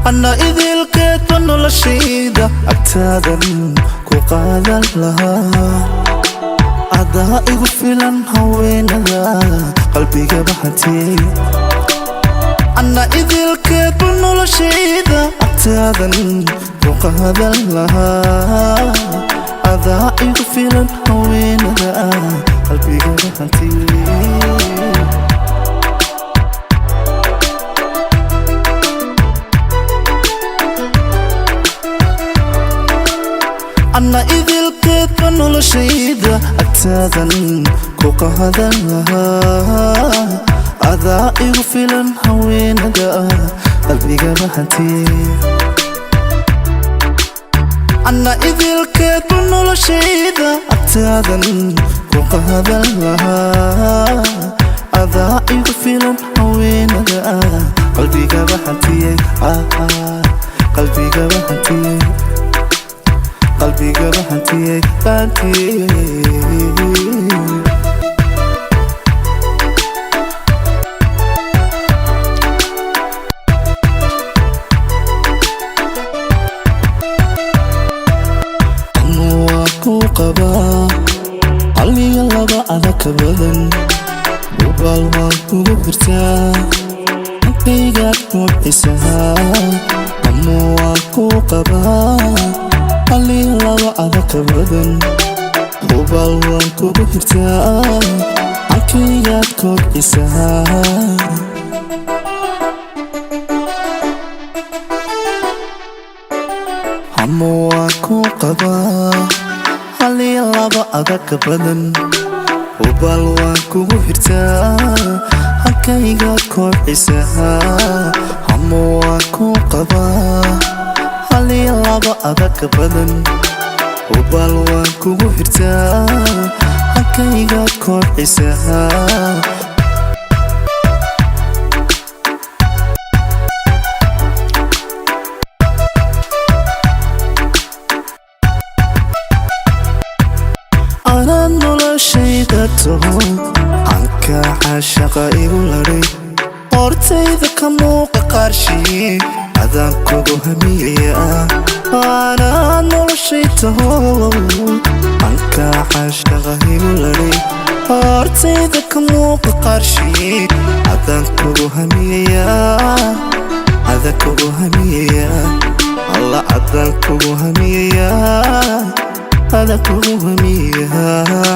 Anna idilkeedba noloshayda agtaadan ku qaadan lahaa. Adaa igu filan haweenada qalbigaba hantiyey. Anna idilkeedba noloshayda agtaadan ku qaadan lahaa. Adaa igu filan haweenada qalbigaba hantiyey. Anna idilkeedba noloshayda agtaadan ku qaadan lahaa. Adaa igu filan haweenada qalbigaba hantiyey. Anna idilkeedba noloshayda agtaadan ku qaadan lahaa. Adaa igu filan haweenada qalbigaba hantiyey. Qalbigaba hantiyey. Qalbigaba hantiyey, hantiyey. Ama waa ku qabaa hal iyo laba adag ka badan. Hubaal waan kugu xirtaa, hankaygaad kobcisaa. Ama waan ku qabaa hal iyo laba adag ka badan. Hubaal waan kugu xirtaa, hankaygaad kobcisaa. Ama waan ku qabaa hal iyo laba adag ka badan. Hubaal waan kugu xirtaa, hankaygaad kobcisaa. Ama waan ku qabaa hal iyo laba adag ka badan. Hubaal waan kugu xirtaa, hankaygaad kobcisaa. Anaad noloshayda taho, hanka caashaqa igu ladhay. Hortayda ka muuqa qaarshii, adaan kugu hamiyaya. Anaad noloshay taho, hanka caashaqa igu ladhay. Hortayda ka muuqa qaarshii, adaan kugu hamiyaya. Adaan kugu hamiyaya. Alla adaan kugu hamiyaya. Adaan kugu hamiyaya.